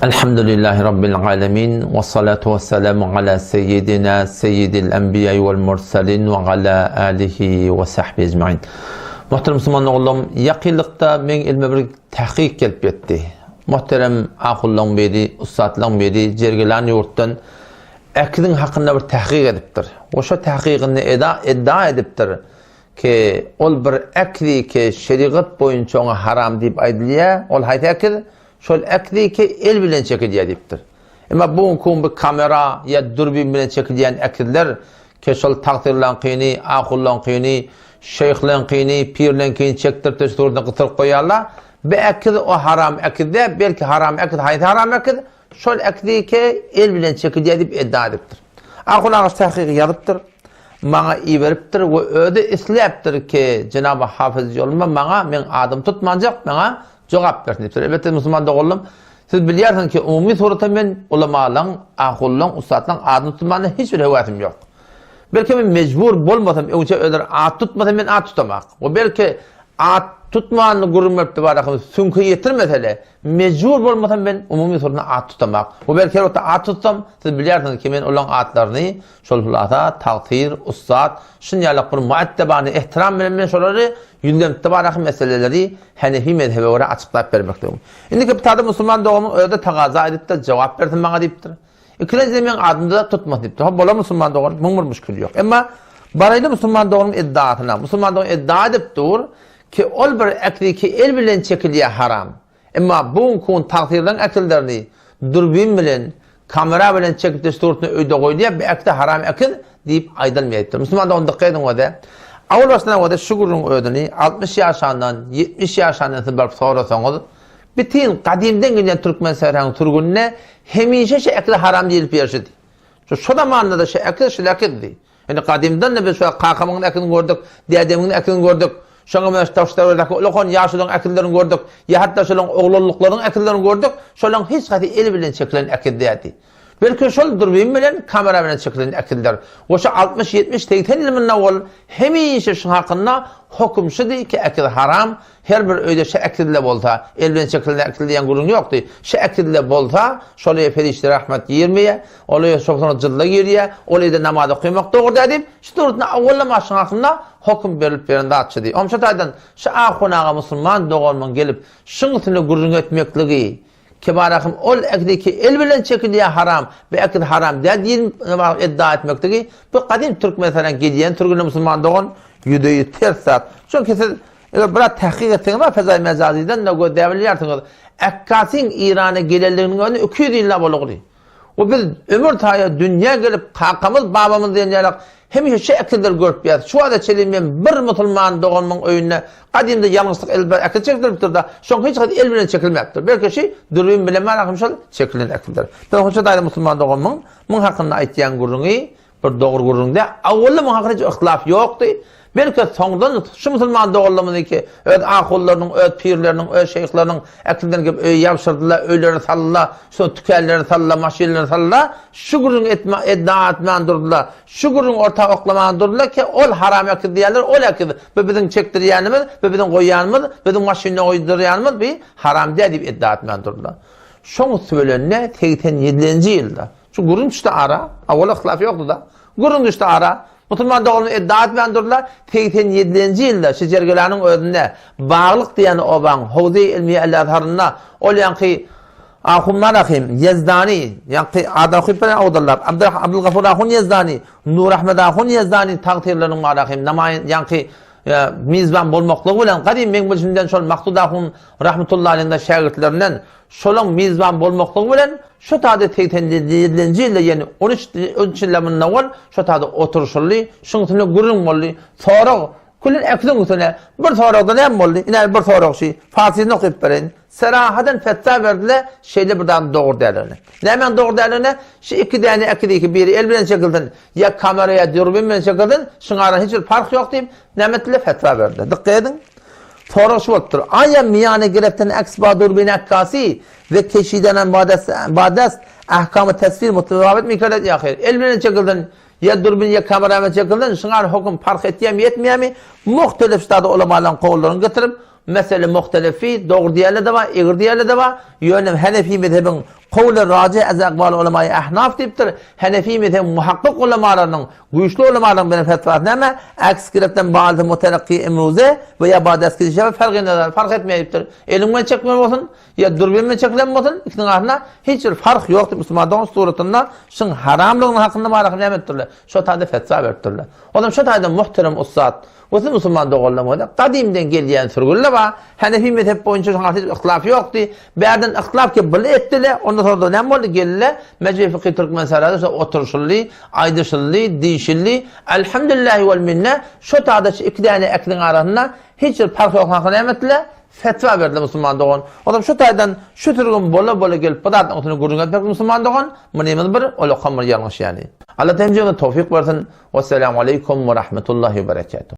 Elhamdülillahi Rabbil alemin ve salatu ve selamu ala seyyidina seyyidil enbiya vel mursalin ve ala alihi ve sahbihi ecmain. Muhterem Müslüman oğlum, yakınlıkta men ilme bir tahkik gelip yetti. Muhterem ahullaň biri, ussatlaň biri Jergilan ýurtdan äkiziň hakynda bir tahkik edipdir. We şo tahkiginde eda iddia edipdir ki ol bir äkizi ki şerigat boýunça oňa haram diýip aýdylýar. Ol haýsy äkiz? Şol äkizi ki el bilen çekilýär diýipdir. Emma bu günki gün bu kamera ýa dürbin bilen çekilýän äkizler ki şol tagtyrlaňkyny, ahullaňkyny, şeýhleňkini, pirleňkini çekdirip-de şu suratda gysyryp goýýarlar. Bu äkiz o haram äkiz däl, belki haram äkiz haýsy haram äkiz? Şol äkizi ki el bilen çekilýär diýip iddia edipdir. Ahun aga şu tahkygy ýazypdyr, maňa iberipdir we özi isläpdir ki Jenaby Hafyz Ýolma maňa meň adymy tutmanjak maňa jogap bersin diýipdir. Elbetde musulman doganlarym, siz bilýärsiňiz ki, umumy suratda men ulamalaryň, ahunlaryň, ussatlaryň adyny tutmana hiç bir höwäsim ýok. Belki men mejbur bolmasam, öňçe özleri at tutmasa men at tutamak. We belki at tutmanyny gürrüň berip tabarakym süňke ýetirmesele, mejbur bolmasam men umumy suratda at tutamak. We belki her wagtda at tutsam, siz bilýärsiňiz ki, men olaryň atlaryny şol hulasa, tagsyr, ussat, şunýalak bir muaddebany ehtiram bilen men şolary ýüzlenip tabarakym meseleleri Henefi mezhebe görä açyklap bermekligim. Indiki kitabda musulman doganymyň özi-de tagaza edipdir, jogap bersin maňa diýipdir. Ikilenji meň adymy-da tutmasyn diýipdir. Hop, bolar musulman dogan, muň bir müşkili ýok. Emma baraýly musulman doganymyň iddiasyna. Musulman dogan iddia edip dur ki, ol bir äkli ki el bilen çekilýär haram. Emma bu günki gün tagtyrlaryň äkillerini dürbin bilen, kamera bilen çekip-de suratny öýde goýulýar, bu äkde haram äkil diýip aýdylmaýar. Musulman dogan dykgat ediň öze. Awal başyndan öze şu gürrüň özüni 60 ýaşandan, 70 ýaşandan siz baryp sorasaňyz, bitin gadymdan gelýän türkmen sähräniň sürgünine hemişe şu äkil haram diýilip ýerşidi. Şu şo zamanda-da şu äkil şul äkildi. Indi gadymdan-da biz şu kakamyň äkilini gördük, dädemiň äkilini gördük. Şoňa meňzeş daş-töwerekdäki ulakan ýaşularyň äkillerini gördük. Ýa hatda şolaryň oglanlyklarynyň äkillerini gördük. Şolaryň hiç haýsy el bilen çekilen äkil däldi. Belki şol dürbin bilen, kamera bilen çekilen äkildir. We şu 60, 70, 80 ýyl mundan owal hemişe şuň hakynda hokum şudy ki äkil haram, Her bir öýde şu äkizle bolsa, el bilen çekilen äkizle diýen gürrüň ýokdy. Şu äkizle bolsa, şol öýe perişde rahmet girmeýär, ol öýe şol soňra jylla girýär, ol öýde namaz okamak dogry däl diýip, şu döwrüsinde awwalama şuň hakynda hokum berilip beren zatçydy. Oňa şu taýdan şu ahun aga musulman doganymyň gelip şuň üstünde gürrüň etmekligi, Kibarahym ol äkidi ki el bilen çekilýär haram, bu äkidi haram däl diýip iddia etmekligi, bu gadym Türkmenistana gelýän türgüne musulman dogan ýüze-ýüz ters zat. Çünki siz Eger biraz tahkyk etseňiz bar Fezaý Mejazydan-da gözläbilýärsiňiz. Ekkasyň Eýrana gelenliginiň özüne 200 ýyllap bolugly. We biz ömür taýa dünýä gelip kakamyz babamyz diýen ýalak hemişe şu ekizleri görüp ýas. Şu wagta çenli men bir musulman doganymyň öýünde gadymda ýalňyşlyk edilip bir ekiz çekdirilipdir-de, şoň hiç haýsy el bilen çekilmäpdir. Belki şu dürbin bilen bar şol çekilen ekizler. Men hoşa daýy musulman doganymyň muň hakynda aýtýan gürrüňi Bir dogry gürrüň däl. Awwalda muň hakynda hiç yhtilaf ýokdy. Belki soňdan şu musulman doganlarymyzyňky öz ahullarynyň, öz pirleriniň, öz şeýhleriniň äklinden gelip öýe ýabşyrdylar, öýlerine saldylar, şo tükenlerini saldylar, maşynlaryny saldylar. Şu gürrüňi etme, edda etmän durdular. Şu gürrüňi orta oklaman durdular ki, ol haram äkiz diýýärler, ol äkiz. Bu biziň çekdirýänimiz, bu biziň goýýanymyz, biziň maşynda goýdurýanymyz bi haram däl diýip edda etmän durdular. Şoň üsti bilen-de 87-nji ýylda Şu gürrüň düşdi ara. Awal yhtilaf ýokdy-da. Gürrüň düşdi ara. Musulman doganlar iddia etmän durdular. 87-nji ýylda şu Jergelanyň özünde Baglyk diýen obaň Howze-i Ilmiýe El-Azharynda ol ýaňky Ahun Marahim Ýezdani, ýaňky ady okyp bilen ogdurlar. Abdulgafur Ahun Ýezdani, Nurahmet Ahun Ýezdani tagtyrlarynyň Marahim namaýyn ýaňky mizban bolmaklygy bilen gadym meň bilşimden şol Maksud Ahun rahmetullahi aleyhiň şägirtlerinden Şolaň mizban bolmaklygy bilen şo taýda 87-nji ýylda ýene 13 üç ýyl mundan owal şo taýda oturyşyldy, şuň üstünde gürrüň boldy. Sorag, küllen äkliň üstüne bir soragda näme boldy? Ine bir sorag şi, farsyny okyp bereýin. Serahadan fetwa berdiler, şeýle bir zadyň dogry däldigini. Nämäň dogry däldigini? Şu iki däne äkidiki biri el bilen çekilsin, ýa kamera ýa dürbin bilen çekilsin, şuň arasynda hiç bir parh ýok diýip, näme etdiler? Fetwa berdiler. Dykgat ediň. Sorag şu bolupdyr. Aýa miýany gireften aks ba durbin akkasy we keşidenen ba dest ahkamy teswir muttabit mikerdet ýa haýr. El bilen çekilsin, ýa durbin ýa kamera bilen çekilsin, şuňa höküm parh etýämi etmeýämi? Muhtelif ştada ulamalaryň kowllaryny getirip, mesele muhtelifi, dogry diýenler-de bar, egri diýenler-de bar. Ýöne Hanefi mezhebiň. Kowly rajih ez akwaly ulemaýy ahnaf diýipdir. Hanefi mezhebiň muhakkyk ulemalarynyň, güýçli ulemalaryň beren fetwasy näme? Aks gireften ba'alti mutelakki emruze we ýa ba dest gidişe fark nedar, fark etmeýär diýipdir. Eliň bilen çekme bolsun, ýa dürbin bilen çekilen bolsun, ikisiniň arasynda hiç bir fark ýok diýip musulman dogan suratynda şuň haramlygynyň hakynda baraka näme etdirler? Şo taýda fetwa beripdirler. Olam şo taýda muhterem ussat we siz musulman doganlarym bolsa gadymdan gelýän sürgünle bar. Hanefi mezhep boýunça şoňa hiç yhtilaf ýokdy. Bärden yhtilaf ki bil etdile, ondan soň da näme boldy? Geldiler, Mejlis Fıkhi Türkmensahrada şo oturyşyldy, aýdyşyldy, diýşildi. Elhamdülillahi wal minne şo taýda şu iki däne ekiniň arasynda hiç bir parh ýok hakynda näme etdiler? Fetwa berdiler musulman dogan. Olam şu taýdan şu sürgün bola-bola gelip bu zadyň üstüne gürrüň etmek musulman dogan, munymyz bir, olakam bir ýalňyş ýaly. Allah hemmämize towfyk bersin. Wesselamu aleýkum we rahmetullahi we berekatuh.